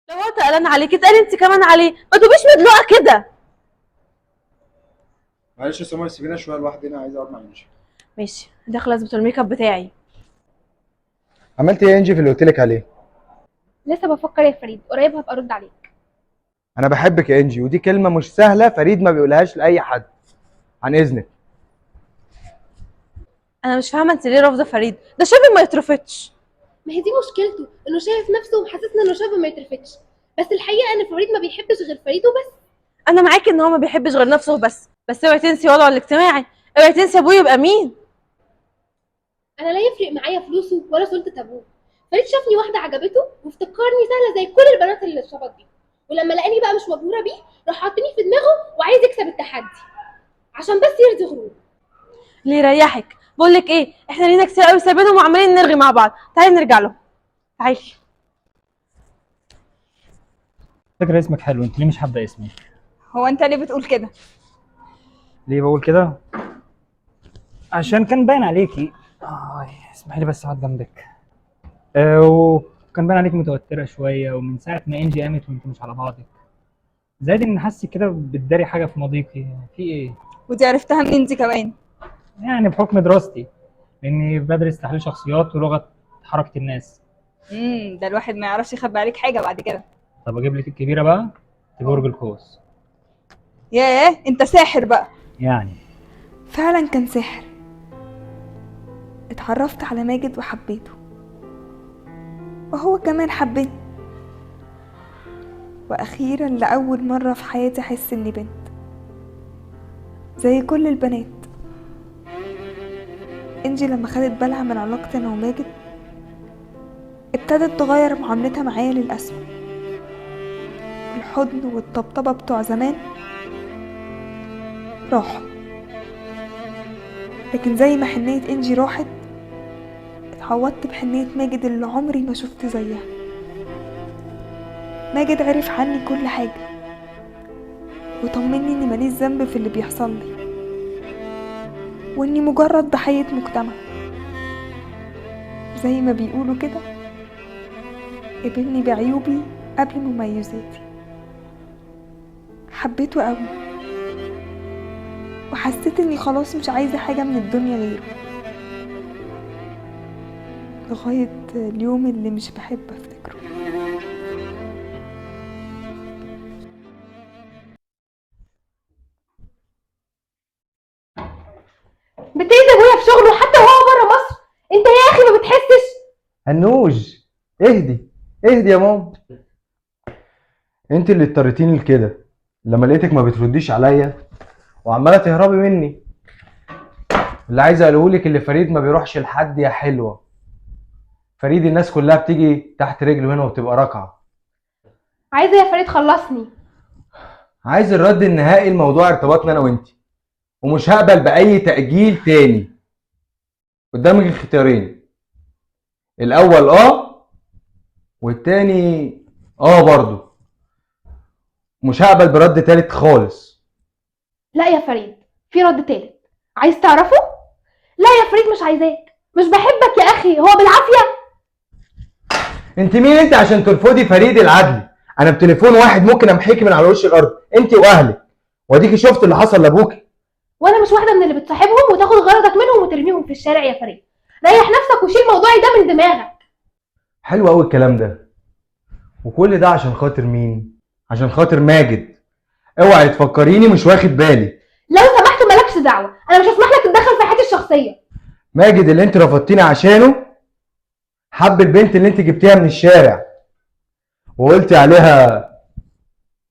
لو هو تقلان عليك اتقالي انت كمان عليه، ما تبقيش مدلوقه كده. معلش يا سمر، سيبينا شوية لوحدنا، عايز اقعد مع انجي. ماشي، داخله اظبط الميك اب بتاعي. عملت ايه يا انجي في اللي قلت لك عليه؟ لسه بفكر يا فريد، قريب هبقى ارد عليك. انا بحبك يا انجي، ودي كلمة مش سهلة، فريد ما بيقولهاش لاي حد. عن اذنك. انا مش فاهمه انت ليه رافضه فريد ده، شاب ما يترفضش. ما هي دي مشكلته، انه شايف نفسه ومحسسنا انه شاب ما يترفضش، بس الحقيقة ان فريد ما بيحبش غير فريد وبس. انا معاكي ان هو ما بيحبش غير نفسه بس، بس اوعي تنسي وضعه الاجتماعي، اوعي تنسي ابوه يبقى مين. انا لا يفرق معايا فلوسه ولا سلطة ابوه. فريد شافني واحدة عجبته وافتكرني سهلة زي كل البنات اللي اتشبط بيه، ولما لقاني بقى مش مبهوره بيه راح حاطني في دماغه وعايز يكسب التحدي عشان بس يرضي غروره. اللي يريحك. بقول لك ايه، احنا لينا كتير قوي سايبينهم وعمالين نرغي مع بعض، تعالي نرجع لهم. تعالي. فكرة اسمك حلو، انت ليه مش حابة اسمي؟ هو انت ليه بتقول كده؟ ليه بقول كده؟ عشان كان باين عليكي. اسمحي لي بس اقعد جنبك. وكان باين عليك متوترة شوية، ومن ساعة ما انجي قامت وانت مش على بعضك. زائد ان حاسس كده بتداري حاجة في مضيقي، في ايه؟ ودي عرفتها منين دي كمان؟ يعني بحكم دراستي، لاني بدرس تحليل شخصيات ولغة حركة الناس. ده الواحد ما يعرفش يخبي عليك حاجة بعد كده. طب اجيب لك الكبيرة بقى، برج القوس. ياه، انت ساحر بقى. يعني فعلا كان ساحر. اتعرفت على ماجد وحبيته، وهو كمان حبني، واخيرا لاول مرة في حياتي احس اني بنت زي كل البنات. انجي لما خدت بالها من علاقتي انا وماجد ابتدت تغير معاملتها معايا للأسوأ. الحضن والطبطبة بتوع زمان راحوا، لكن زي ما حنية انجي راحت اتعوضت بحنية ماجد اللي عمري ما شفت زيها. ماجد عرف عني كل حاجة وطمني اني ماليش ذنب في اللي بيحصل لي، واني مجرد ضحية مجتمع. زي ما بيقولوا كده، قبلني بعيوبي قبل مميزاتي. حبيته قوي وحسيت اني خلاص مش عايزة حاجة من الدنيا غيره، لغاية اليوم اللي مش بحب افتكره. بتأذي ابويا في شغله حتى وهو بره مصر، انت يا اخي ما بتحسش؟ هنوج اهدي اهدي يا ماما، انت اللي اضطريتيني لكده لما لقيتك ما بترديش عليا وعماله تهربي مني. اللي عايز اقوله لك اللي فريد ما بيروحش لحد يا حلوة. فريد الناس كلها بتيجي تحت رجله هنا وبتبقى راكعه. عايزه يا فريد خلصني. عايز الرد النهائي لموضوع ارتباطنا انا وانتي، ومش هقبل باي تأجيل تاني. قدامك الختيارين، الاول والتاني برضو. مش هقبل برد تالت خالص. لا يا فريد، في رد تالت عايز تعرفه؟ لا يا فريد مش عايزاك، مش بحبك يا اخي، هو بالعافية. انت مين انت عشان ترفضي فريد العدلي؟ انا بتليفون واحد ممكن امحيكي من على وش الارض انت واهلك، واديكي شفت اللي حصل لابوكي. وانا مش واحدة من اللي بتصاحبهم وتاخد غرضك منهم وترميهم في الشارع يا فريد. ريح نفسك وشيل موضوعي ده من دماغك. حلو قوي الكلام ده، وكل ده عشان خاطر مين؟ عشان خاطر ماجد. اوعي تفكريني مش واخد بالي. لو سمحت مالكش دعوه، انا مش هسمح لك تتدخل في حياتي الشخصية. ماجد اللي انت رفضتيني عشانه حب البنت اللي انت جبتيها من الشارع وقلتي عليها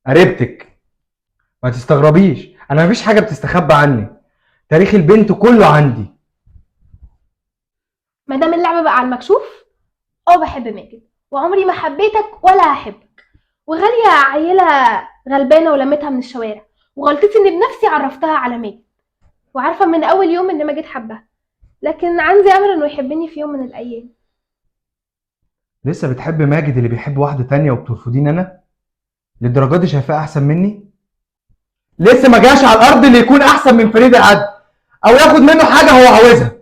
قريبتك. ما تستغربيش، انا مفيش حاجة بتستخبى عني، تاريخ البنت كله عندي. ما دام اللعبة بقى على المكشوف، بحب ماجد وعمري ما حبيتك ولا هحبك. وغاليه عيله غلبانه ولمتها من الشوارع، وغلطتي اني بنفسي عرفتها على ماجد، وعارفه من اول يوم ان ماجد حبها، لكن عندي امل انه يحبني في يوم من الايام. لسه بتحب ماجد اللي بيحب واحدة تانية وبترفضيني انا؟ للدرجة دي شايفاه احسن مني؟ لسه ما جاش على الارض اللي يكون احسن من فريد العدل او ياخد منه حاجة هو عاوزها.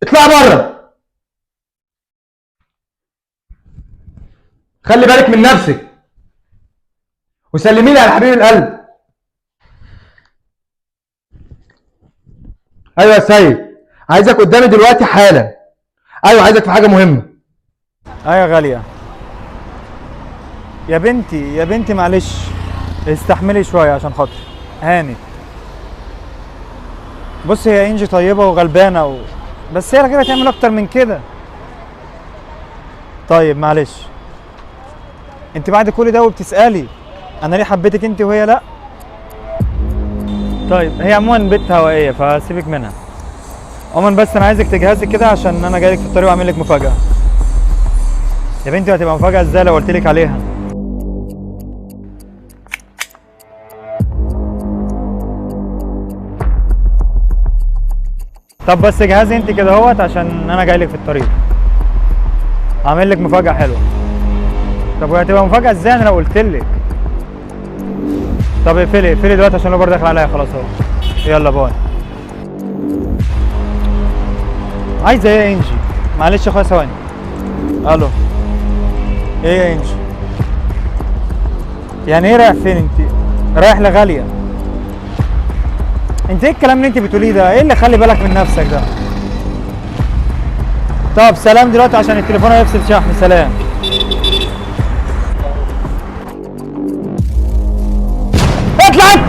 اطلع بره، خلي بالك من نفسك. وسلمي لي على حبيب القلب. ايوه يا سيد، عايزك قدامي دلوقتي حالا. ايوه عايزك في حاجة مهمة. ايوه يا غالية يا بنتي، يا بنتي معلش استحملي شوية عشان خاطري هاني. بصي هي انجي طيبة وغلبانه بس هي الغيرة تعمل اكتر من كده. طيب معلش، انت بعد كل ده وبتسالي انا ليه حبيتك انت وهي لا؟ طيب هي عموما بنت هوائية فسيبك منها. عموما بس انا عايزك تجهزي كده عشان انا جايلك في الطريق واعمل لك مفاجاة. يا بنتي هتبقى مفاجاة ازاي لو قلت لك عليها؟ طب بس جهزي انت كده اهوت عشان انا جايلك في الطريق. هعمل لك مفاجاة حلوة. طب وهي هتبقى مفاجاة ازاي انا لو قلت لك؟ طب اقفلي اقفلي دلوقتي عشان الاوبر داخل عليا خلاص اهو. يلا باي. عايزه ايه يا انجي؟ معلش يا اخويا ثواني. الو. ايه يا انجي؟ يعني ايه رايح فين انت؟ رايح لغاليه. انت ايه الكلام اللي انت بتقوليه ده؟ ايه اللي خلي بالك من نفسك ده؟ طب سلام دلوقتي عشان التليفون هيفصل شحن. سلام. اطلع.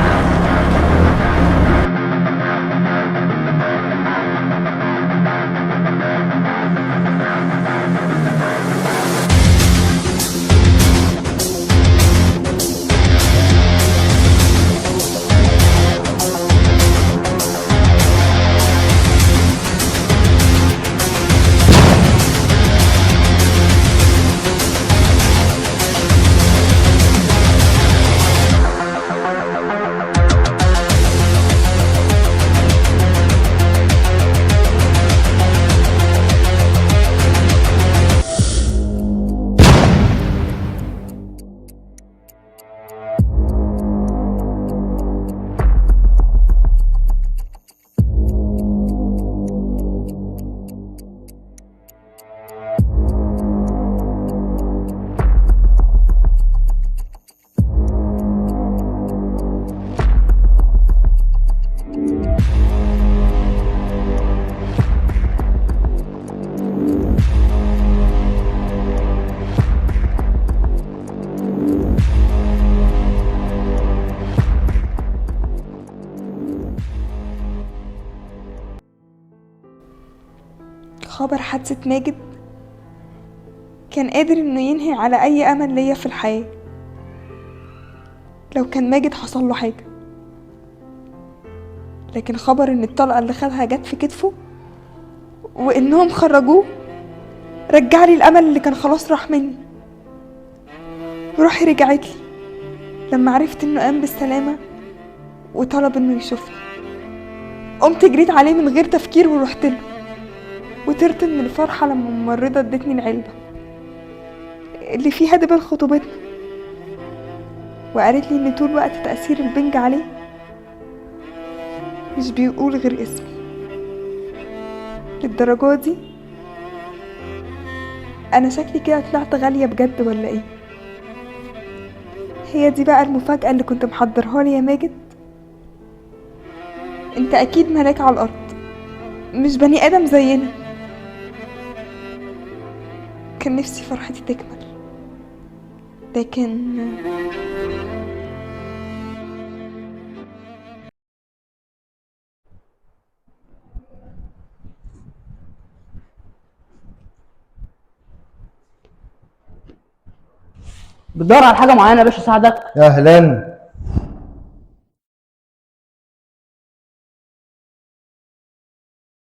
خبر حادثة ماجد كان قادر انه ينهي على اي امل ليا في الحياة. لو كان ماجد حصل له حاجة، لكن خبر ان الطلقة اللي خدها جت في كتفه وانهم خرجوه رجع لي الامل اللي كان خلاص راح مني. روحي رجعت لي لما عرفت انه قام بالسلامة وطلب انه يشوفني. قمت جريت عليه من غير تفكير ورحت له، وطرت من الفرحة لما الممرضة ادتني العلبة اللي فيها دبل خطوبتنا، وقالت لي ان طول وقت تأثير البنج عليه مش بيقول غير اسمي. للدرجة دي انا شكلي كده طلعت غالية بجد ولا ايه؟ هي دي بقى المفاجأة اللي كنت محضرها لي يا ماجد؟ انت اكيد ملاك على الارض، مش بني ادم زينا. كان نفسي فرحتي تكمل، لكن بتدور على حاجة معينة يا باشا اساعدك؟ اهلا.